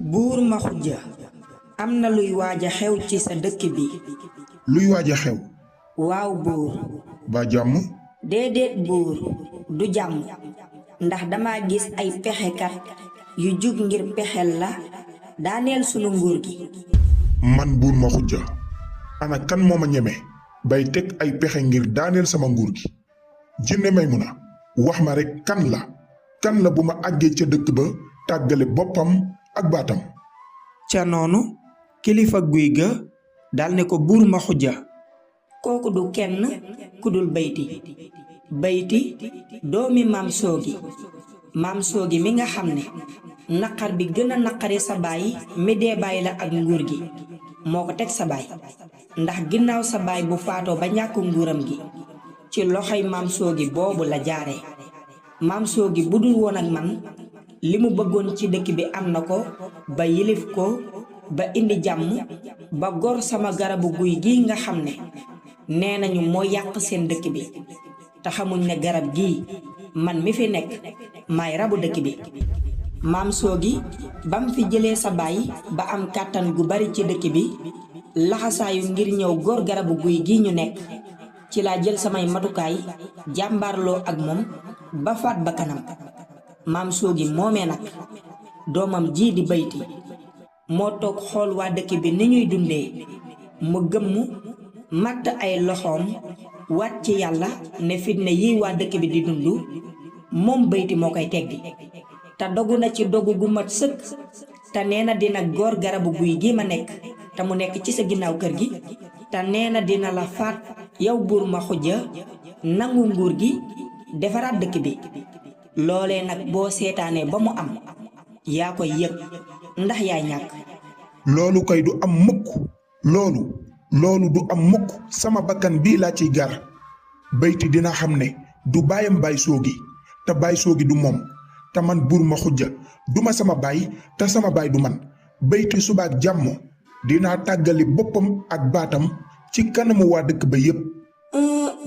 buur ma xujja am na luy waaj a xew ci sa dëkk bi. luy waaj a xew. waaw buur. ba jàmm. déedéet buur du jàmm ndax dama gis ay pexekat yu jug ngir pexel la daaneel sunu nguur gi. man buur ma xujja ana kan moo ma ñeme bay teg ay pexe ngir daaneel sama nguur gi. jinne Maymuna wax ma rekk kan la bu ma àggee ca dëkk ba tàggale boppam ak baatam. ca noonu kilifa guy ga dal ne ko buur ma xujja kooku du kenn ku dul bayti doomi maam soogi mi nga xam ne naqar bi gën a naqari sa baay mi dee bàyyi la ak nguur gi moo ko teg sa baay ndax ginnaaw sa baay bu faatoo ba ñàkk nguuram gi ci loxoy maam soogi boobu la jaare. maam soogi bu dul woon ak man li mu bëggoon ci dëkk bi am na ko ba yilif ko ba indi jàmm ba gor sama garabu guy gi nga xam ne nee nañu moo yàq seen dëkk bi te xamuñ ne garab gii man mi fi nekk maay rabu dëkk bi. maam soogi bam fi jëlee sa baay ba am kàttan gu bari ci dëkk bi laxasaayu ngir ñëw gor garabu guy gi ñu nekk ci laa jël samay matukaay jàmbaarloo ak moom ba faat ba kanam. maam soogi moomee nag doomam jii di bayti moo toog xool waa dëkk bi ni ñuy dundee mu gëmm matt ay loxoom waat ci yàlla ne fitne yi waa dëkk bi di dund moom bayti moo koy teggi te dogu na ci dogu gu mat sëkk te nee na dina góor garabu guy gi ma nekk te mu nekk ci sa ginnaaw kër gi te nee na dina la faat yow buur ma xujja nangu nguur gi defaraat dëkk bi. loolee nag boo seetaanee ba mu am yaa koy yëg ndax yaay ñàkk. loolu kay du am mukk loolu du am mukk sama bakkan bii laa ciy gar. bayti dina xam ne du baayam baay soogi te baay soogi du moom te man buur ma xujja duma sama baay te sama baay du man. bayti subaak jàmm dinaa tàggali boppam ak baatam ci kanamu waa dëkk ba yépp.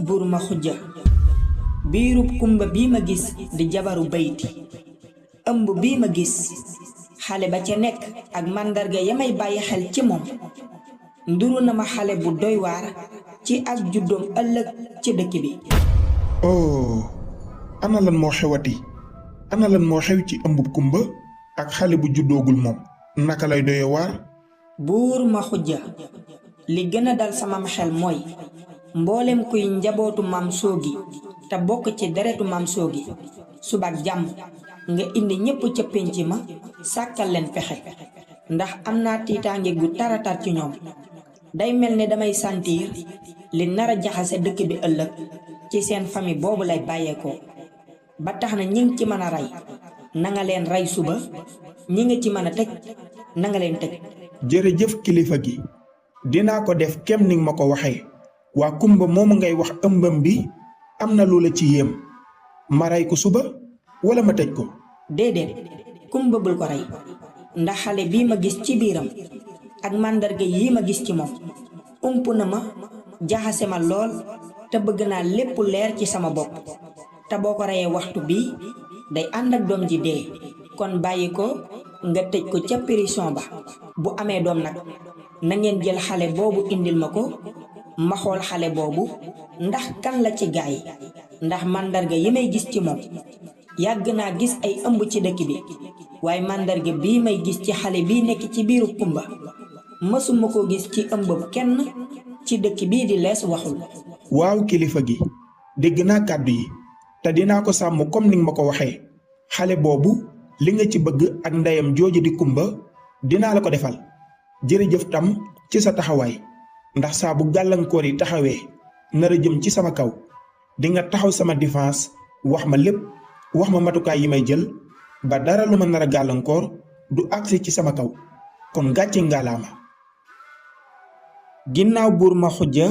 buur ma xujja biirub kumba bii ma gis di jabaru bayti ëmb bii ma gis xale ba ca nekk ak màndarga ya may bàyyi xel ci moom nduru na ma xale bu doy waar ci ak juddoom ëllëg ci dëkk bi. ana lan moo xewati ana lan moo xew ci ëmbub kumba ak xale bu juddoogul moom naka lay doye waar. buur ma xujja li gën a dal samam xel mooy mboolem kuy njabootu maam soogi te bokk ci deretu maam soogi subaak jàmm nga indi ñépp ca pénc ma sàkkal leen pexe ndax am naa tiitaange gu taratar ci ñoom. day mel ne damay sentir li nar a jaxase dëkk bi ëllëg ci seen famille boobu lay bàyyeekoo ba tax na ñi ngi ci mën a rey na nga leen rey suba ñi nga ci mën a tëj na nga leen tëj. jërëjëf kilifa gi dinaa ko def kem ni ma ko waxee. waa kumba moomu ngay wax ëmbam bi am na lu la ci yéem ma rey ko suba wala ma tëj ko. déedéet kumba bul ko rey ndax xale bii ma gis ci biiram ak màndarga yi ma gis ci moom ump na ma jaxase ma lool te bëgg naa lépp leer ci sama bopp te boo ko reyee waxtu bii day ànd ak doom ji dee kon bàyyi ko nga tëj ko ca prison ba bu amee doom nag na ngeen jël xale boobu indil ma ko ma xool xale boobu ndax kan la ci gaay ndax màndarga yi may gis ci moom yàgg naa gis ay ëmb ci dëkk bi waaye màndarga bii may gis ci xale bii nekk ci biiru kumba mësuma ko gis ci ëmb kenn ci dëkk bii di lees waxul. waaw kilifa gi dégg naa kàddu yi te dinaa ko sàmm comme ni nga ma ko waxee xale boobu li nga ci bëgg ak ndeyam jooju di kumba dinaa la ko defal. jërëjëf tam ci sa taxawaay ndax saa bu gàllankoor yi taxawee nar a jëm ci sama kaw di nga taxaw sama défense wax ma lépp wax ma matukaay yi may jël ba dara lu ma nar a gàllankoor du agsi ci sama kaw kon gàcce ngaalaama. ginnaaw buur ma xujja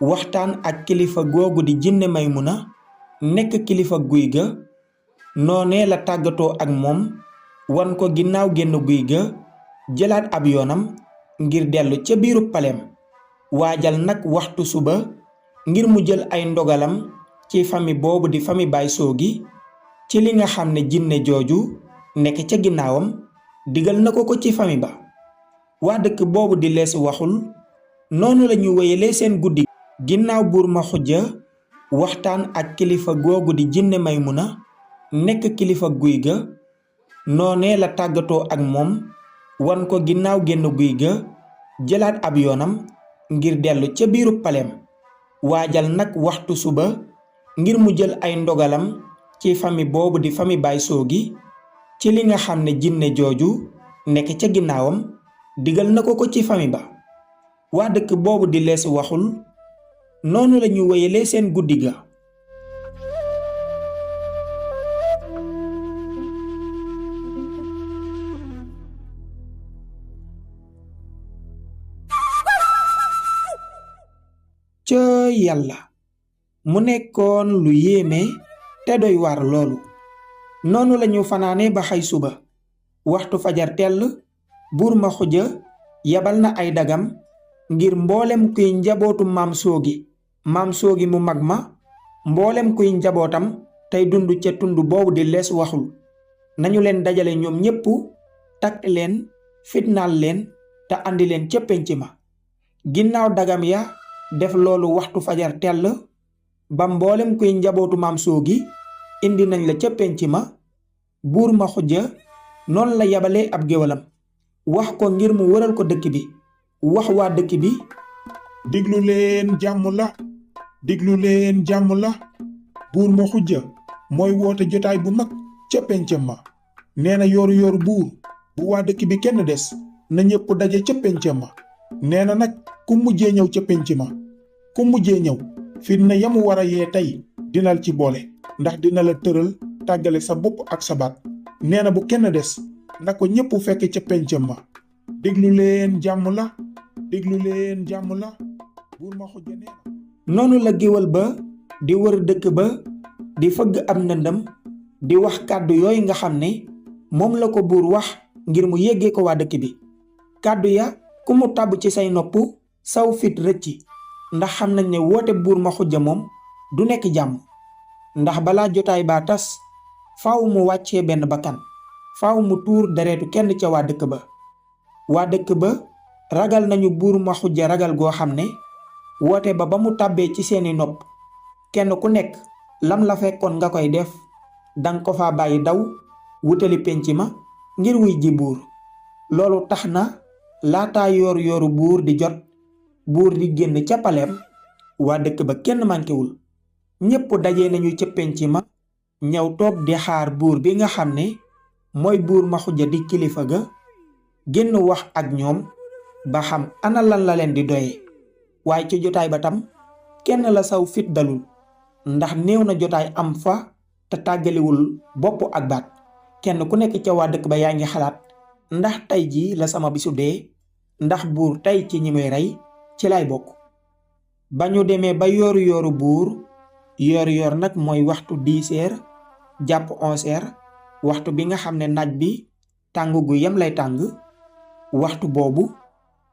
waxtaan ak kilifa googu di jinne Maymuna nekk kilifa guy ga noonee la tàggatoo ak moom wan ko ginnaaw génn guy ga jëlaat ab yoonam ngir dellu ca biiru paleem waajal nag waxtu suba ngir mu jël ay ndogalam ci famille boobu di famille baay soogi ci li nga xam ne jinne jooju nekk ca ginnaawam digal na ko ci famille ba. waa dëkk boobu di lees waxul noonu lañu wéyalee seen guddi. ginnaaw buur ma xujja waxtaan ak kilifa googu di jinne Maymuna nekk kilifa guy ga, noonee la tàggatoo ak moom wan ko ginnaaw génn guy ga, jëlaat ab yoonam ngir dellu ca biiru paleem, waajal nag waxtu suba ngir mu jël ay ndogalam ci famille boobu di famille Baye Sogui ci li nga xam ne jinne jooju nekk ca ginnaawam digal na ko ci famille ba. waa dëkk boobu di lees waxul noonu lañu wéyalee seen guddi ga. ca yàlla mu nekkoon lu yéeme te doy waar loolu. noonu lañu fanaane ba xay suba waxtu fajar tell, buur ma xujja yabal na ay dagam ngir mboolem kuy njabootu maam Sogui mu mag ma, mboolem kuy njabootam tey dund ca tund boobu di lees waxul, nañu leen dajale ñoom ñépp, takk leen, fitnaal leen te andi leen ca pénc ma. ginnaaw dagam ya def loolu waxtu fajar tell ba mboolem kuy njabootu maam Sogui indi nañ la ca pénc ma, buur ma xujja noonu la yabalee ab géwalam wax ko ngir mu wëral ko dëkk bi, wax waa dëkk bi diglu leen jàmm la, diglu leen jàmm la. buur ma xujja mooy woote jotaay bu mag ca pencam ma, nee na yooru buur bu waa dëkk bi kenn des na ñépp daje ca pencam ma. nee na nag ku mujjee ñëw ca penc ma, ku mujjee ñëw fitna yamu war a yee tey dinal ci boole, ndax dina la tëral tàggale sa bopp ak sa baat. nee na bu kenn des na ko ñépp fekk ca pencam ma. déglu leen jàmm la, déglu leen jàmm la. buur ma xujja nee na. noonu la géwal ba di wër dëkk ba di fëgg ab ndëndam di wax kàddu yooyu nga xam ne moom la ko buur wax ngir mu yéggee ko waa dëkk bi. kàddu ya ku mu tàbb ci say nopp saw fit rëcci, ndax xam nañ ne woote buur ma xujja moom du nekk jàmm, ndax balaa jotaay baa tas faaw mu wàccee benn bakkan, faaw mu tuur deretu kenn ca waa dëkk ba. waa dëkk ba ragal nañu buur ma xujja ragal goo xam ne woote ba mu tàbbee ci seeni nopp kenn ku nekk lam la fekkoon nga koy def, danga ko fa bàyyi daw wutali penc ma ngir wuy ji buur. loolu tax na laataa yooru buur di jot, buur di génn ca paleem, waa dëkk ba kenn mànkewul, ñépp daje nañu ca penc ma ñëw toog di xaar buur bi nga xam ne mooy buur ma xujja di kilifa ga génn wax ak ñoom ba xam ana lan la leen di doye. waaye ci jotaay ba tam kenn la saw fit dalul, ndax néew na jotaay am fa te tàggaliwul bopp ak baat. kenn ku nekk ca waa dëkk ba yaa ngi xalaat, ndax tey jii la sama bisu dee, ndax buur tey ci ñi muy rey ci lay bokk. ba ñu demee ba yooru buur, yoor nag mooy waxtu 10 heures jàpp 11 heures, waxtu bi nga xam ne naaj bi tàng gu yem lay tàng. waxtu boobu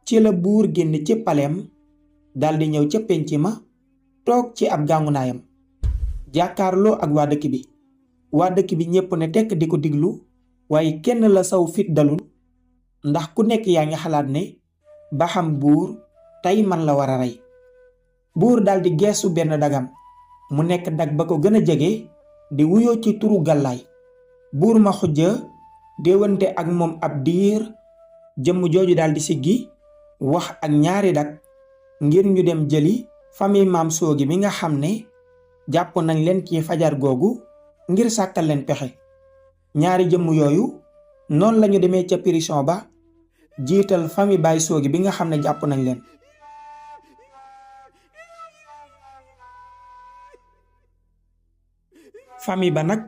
ci la buur génn ci paleem daldi ñëw ca penc ma toog ci ab gàngunaayam jàkkaarloo ak waa dëkk bi. waa dëkk bi ñépp ne tekk di ko diglu, waaye kenn la saw fit dalul, ndax ku nekk yaa ngi xalaat ne ba xam buur tey man la war a rey. buur daldi geesu benn dagam, mu nekk dag ba ko gën a jege di wuyoo ci turu gàllaay. buur ma xujja déewante ak moom ab diir, jëmm jooju daldi siggi wax ak ñaari dag ngir ñu dem jëli famille maam Sogui mi nga xam ne jàpp nañ leen ci fajar googu ngir sàkkal leen pexe. ñaari jëmm yooyu noonu lañu demee ca prison ba jiital famille Baye Sogui bi nga xam ne jàpp nañ leen. famille ba nag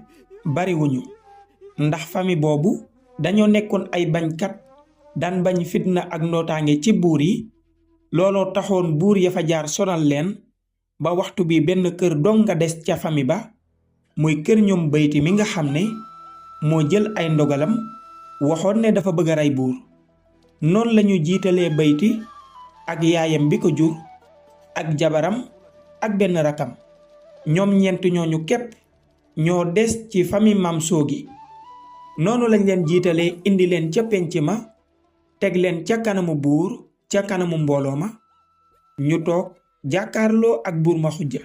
bariwuñu, ndax famille boobu dañoo nekkoon ay bañkat, daan bañ fitna ak nootaange ci buur yi. looloo taxoon buur ya fa jaar sonal leen ba waxtu bi benn kër dong nga des ca famille ba, muy kër ñoom bayti mi nga xam ne moo jël ay ndogalam waxoon ne dafa bëgg a rey buur. noonu lañu jiitalee bayti ak yaayam bi ko jur ak jabaram ak benn rakam. ñoom ñeent ñooñu képp ñoo des ci famille maam Sogui. noonu lañ leen jiitalee indi leen ca penc ma teg leen ca kanamu buur ca kanamu mbooloo ma ñu toog jàkkaarloo ak buur ma xujja